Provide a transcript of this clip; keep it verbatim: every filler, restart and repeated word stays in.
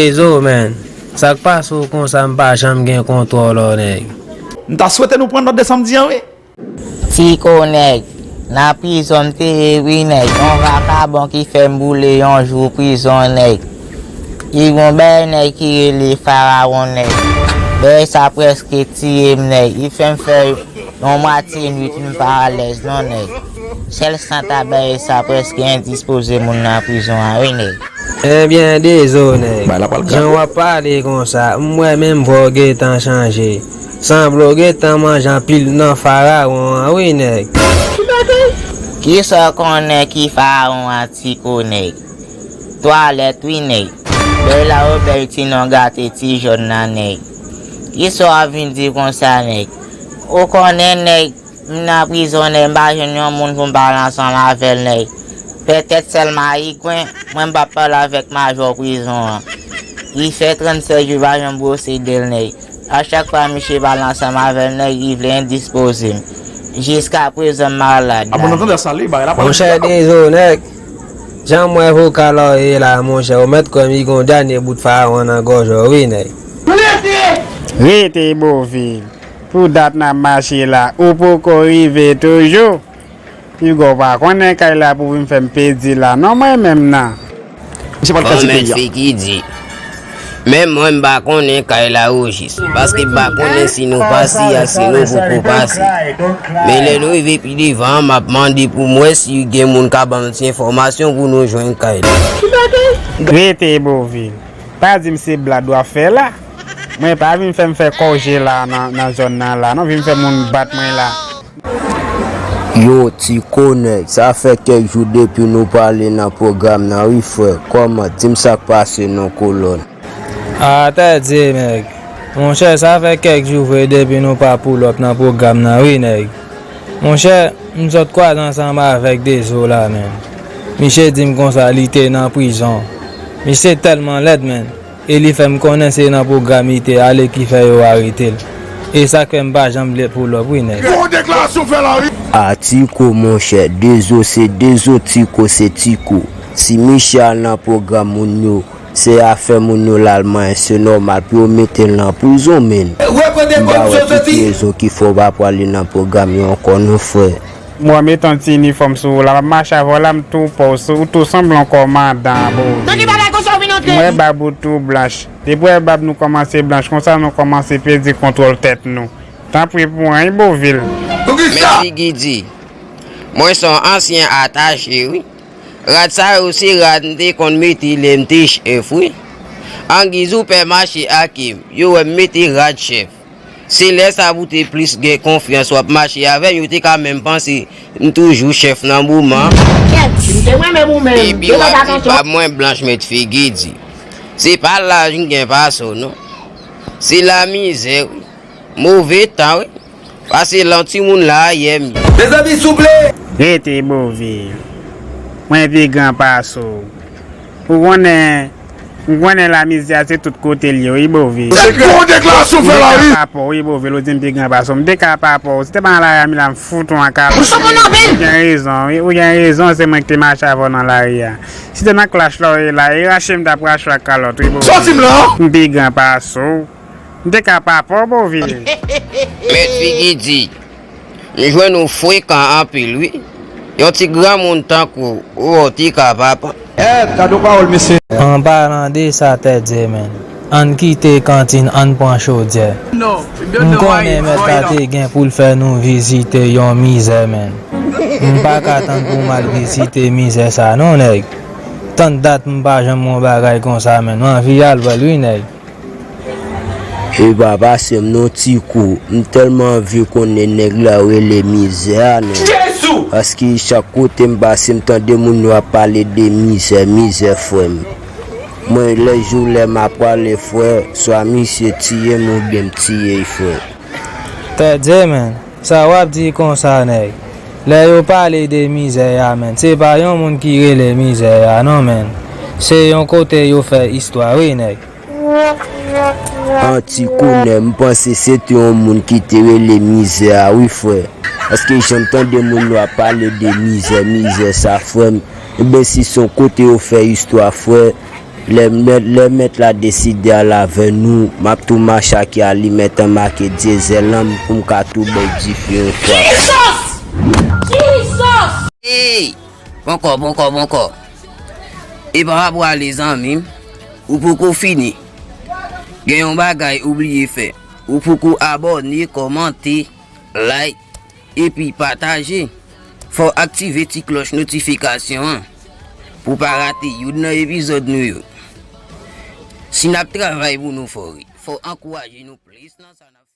Ezo, man. Sa k pase w konsa, m pa janm gen kontwòl ou, nèg. M ta swete nou pran nòt de sa m di an, wi. Tiko nèg, nan prizon m te ye wi nèg, yon vakabon ki fè m boule yon jou prizon nèg. Li gon bèl nèg ki rele Farawon nèg. Bèl sa prèske tiye m nèg, li fè m fè yon mwatye nwit m pa alèz non nèg. Sèl santa bèl sa prèske endispoze moun nan prizon an wi nèg. Ebyen, dezo nèg. Jan w ap pale konsa, m wè menm vwa w gentan chanje. Sanble w gentan manje anpil nan farawon an wi nèg. Kisa w konnen ki farawon an Tiko nèg? Twalèt wi nèg. Bèl la ou bèl ti non gate ti jòn nan nèg. Kisa w ap vin di konsa nèg? Ou konnen nèg, m nan prizon nèg, m pa jwenn yon moun pou m pale ansanm avè l nèg. Petèt sèl Marigwen, mwen m p ap pale avèk majò prizon an. Li fè trannsèt jou pa janm bwose de l nèg. A chak fwa misye pale ansanm avè m nèg, li vle endispoze m. Jiskaprezan m malad la. Monchè dezo nèg. Jan m wè vokal ou ye la monchè, ou mèt kwè m li gon dènye bout farawon nan gòj ou wi nèg. Rete Bovil. Pou dat n ap mache la, ou poko rive toujou. Piga w pa konnen kay la pou vin fè m pedi la non mwen menm nan. Bon, mèt Figi di, menm mwen m pa konnen kay la ojis, paske m pa konnen si nou pase ak si nou poko pase. Men lè nou rive pi devan an, m ap mande pou m wè si gen moun ka ban m ti enfòmasyon pou nou jwenn kay la. Rete Bovil. Pa di m se blad w ap fè la. Mwen pa vin fè m fè kòje la nan, nan zòn nan la non, vin fè moun bat mwen la. Yo, Tiko nèg, sa fè kèk jou depi nou pale nan pwogram nan wi frè. Kòman? Di m sa k pase non kolòn. Atè Dye nèg. Monchè, sa fè kèk jou vre depi nou pa pull up nan pwogram nan wi nèg. Monchè, m sot kwaze ansanm avèk Dezo la menm. Misye di m konsa li te nan prizon. Misye tèlman lèd menm. E li fè m konnen se nan pwogram li te ale ki fè yo arete l. E sa k fè m pa janm vle pull up wi nèg. Gon deklarasyon fè la wi. A Tiko monchè, Dezo se Dezo, Tiko se Tiko. Si misye al nan pwogram moun yo, se afè moun yo l al manyen, se nòmal pou yo mete l nan prizon menn. M pa wè pou ki rezon ki fè w pa pwale nan pwogram yo ankò non frè. M wè w mete yon ti inifòm sou ou la, m ap mache avè w la, m tou pè w, ou tou sanble yon kòmandan Bovil. M wè bab ou tou blanch. Depi w wè bab nou kòmanse blanch konsa, nou kòmanse pèdi kontwòl tèt nou. Tanpri pou anyen Bovil. Mèt Figi di, mwen se yon ansyen atache wi. Rad sa yo se rad m te konn mete lè m te chèf wi. Angiz ou pè mache ak m, yo wè m mete rad chèf. Se lè sa pou te plis gen konfyans w ap mache avè m, yo te ka menm panse m toujou chèf nan moman an. Epi w ap di bab mwen blanch mèt Figi di. Se pa laj m gen pase w non. Se lamizè wi. Move tan wi. Pase lan timoun la a yè m ye. Mezanmi souple! Rete Bovil. Mwen pi gran pase w. Ou konnen, m konnen lamizè a se tout kote l ye wi Bovil. Tèt gwo deklarasyon fè la wi. M te ka pa pè w wi Bovil, ou di m pi gran pase w. M te ka pa pè w. Si te pa nan lari a m la m fout ou an kalòt. Ou gen rezon wi, ou gen rezon, se mwen ki te mache avè w nan lari a. Si te nan klach la w ye la, e rache m t ap rache w ak kalòt wi Bovil. Sòti m la! M pi gran pase w. M te ka pa pè w Bovil. Mèt Figi di, m jwenn ou frekan anpil wi. Yon ti granmoun tankou ou wè w te ka papa. Èt, gade yon pawòl mesye. An palan de sa Tèt Dye menn, ann kite kantin ann pran chodyè. M konnen mèt la te gen pou l fè nou vizite yon mizè menn. M pa ka tann pou m al vizite mizè sa non nèg. Tann dat m pa janm wè yon bagay konsa menn, m anvi al wè l wi nèg. Epa pase m non Tiko, m tèlman anvi konnen nèg la yo rele mizè a non. Paske chak kote m pase m tande moun yo ap pale de mizè, mizè frè m. Mwen lè jou lè m ap prale frè, swa misye tiye m oubyen m tiye l frè. Tèt Dye menn, sa w ap di konsa nèg? Lè yo pale de mizè a menn, se pa yon moun ki rele mizè a non menn. Se yon kote yo fè istwa wi nèg. An ti konè, m panse se te yon moun ki te rele Mizè a wi frè. Paske jan m tande moun yo ap pale de mizè, mizè sa frè m. Enben si se yon kote yo fè istwa frè, Lè mèt, lè mèt la deside al avè nou, m ap tou mache ak alimèt an make dyezèl an pou m ka tou bay dife yon fwa. Ey! Poko, poko, poko. E pa w ap prale zanmi m, ou poko fini. Gen yon bagay ou bliye fè. Ou poko abòne, kòmante, like, epi pataje. Fò w aktive ti klòch notifikasyon an pou w pa rate youn nan epizòd nou yo. Si n ap travay pou nou fò wi, fò w ankouraje nou plis nan sa n ap